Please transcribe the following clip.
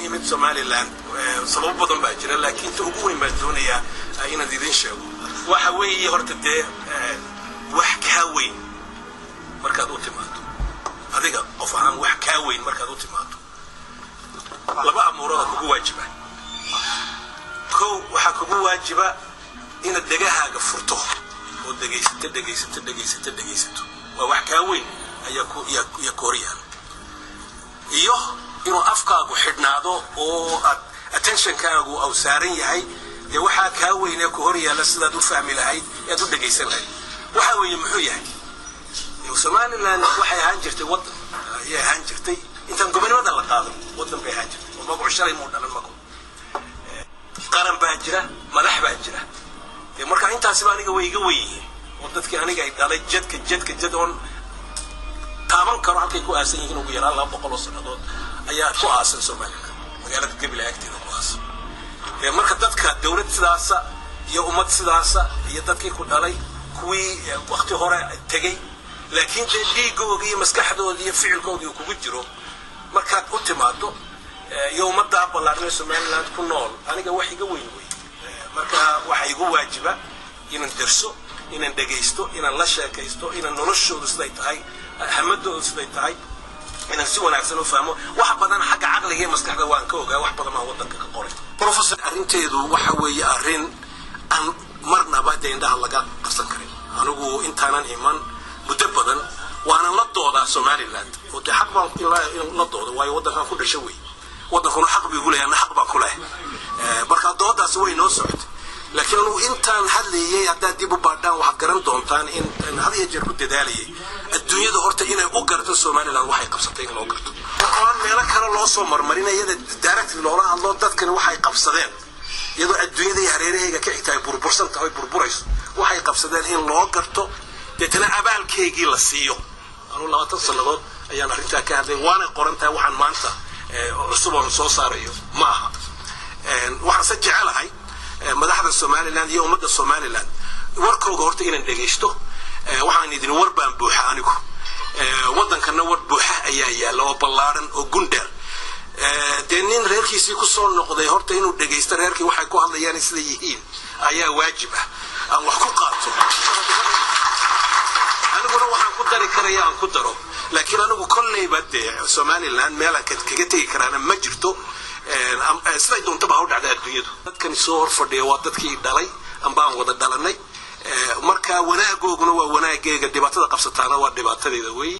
Imid Somaliland sababo badan baa jira, laakiin ta ugu weyn baan doonayaa inaan idin sheego waxa weeye: horta dee wax kaa weyn markaad u timaado, adiga qof ahaan wax kaa weyn markaad u timaado, laba amuurooda kugu waajiba. Kow, waxaa kugu waajiba inaad dhegahaaga furto oo dhegaysato, dhegaysato, dhegaysato, dhegaysato. Waa wax kaa weyn ayaa ku yaa ku hor yaala, iyo inuu afkaagu xidhnaado oo aad attentionkaagu au saaran yahay dee waxaa kaa weyn ee ku hor yaalla sidaad u fahmi lahayd ee aad u dhegaysan lahayd. Waxa weeye, muxuu yahay? Somaliland waxay ahaan jirtay waddan ayay ahaan jirtay. Intaan gobonimada la qaadan waddan bay ahaan jirtay, oo magacu shalay muu dhalan. Magacu qaran baa jira, madax baa jira. Dee marka intaasiba aniga way iga weyn yihiin, oo dadkii aniga ay dhalay jadka jadka jad oon taaban karo halkay ku aasan yihiin, ugu yaraan 200 oo sannadood ayaa ku aasan Somaliland, magaalada Gebila agteeda ku aasan. Dee marka dadka dowlad sidaasa iyo ummad sidaasa iyo dadkii ku dhalay, kuwii wakti hore tegey, laakiin dee dhiigooga iyo maskaxdooda iyo ficilkooda uu kugu jiro, markaad u timaado iyo ummaddaa ballaarnee Somaliland ku nool, aniga wax iga weyn wey. Marka waxa igu waajiba inaan derso, inaan dhegaysto, inaan la sheekaysto, inaan noloshoodu siday tahay, hamadoodu siday tahay, inaan si wanaagsan u fahmo. Wax badan xagga caqliga iyo maskaxda waan ka ogaa, wax badan baan waddanka ka qoray. Professor, arrinteedu waxa weeye arrin aan marnaba dee indhaha laga qabsan karin. Anigu intaanan iman muddo badan waanan la doodaa Somaliland, oo dee xaq baan in la doodo, waayo waddankan ku dhasho wey, waddankuna xaq buu igu leeyahay, anna xaq baan ku lehay. Marka doodaasi way noo socotay, laakiin anugu intaan hadlayay, haddaad dib u baadhaan, waxaad garan doontaan in had iyo jeer ku dadaalayay adduunyada horta inay u garto Somaliland waxay qabsatay, in loo garto oo aan meelo kale loo soo marmarin, iyada directly loola hadlo dadkani waxay qabsadeen, iyadoo adduunyada iyo hareerahayga ka xigta ay burbursan tahay, burburayso. Waxay qabsadeen in loo garto, deetana abaalkeygii la siiyo. Anuu 20 sannadood ayaan arrintaa ka hadlay, waanay qoran tahay. Waxaan maanta cusub oon soo saarayo ma aha. Waxaan se jecelahay madaxda Somaliland iyo ummadda Somaliland warkooga horta inaan dhegaysto. Waxaan idin war baan buuxa anigu, waddankana war buuxa ayaa yaalla oo ballaaran oo gundheer. Dee nin reerkiisii kusoo noqday horta inuu dhegaysto reerkii waxay ku hadlayaan sida yihiin ayaa waajib ah. Aan wax ku qaato aniguna, waxaan ku dari karaya aan ku daro, laakiin anigu kolleyba dee Somaliland meel aan kaga tegi karaana ma jirto. Siday doontaba ha u dhacda adduunyadu. Dadkani soo hor fadhiya waa dadkii dhalay amba aan wada dhalanay. Marka wanaagooguna waa wanaageega, dhibaatada qabsataana waa dhibaatadeeda wey.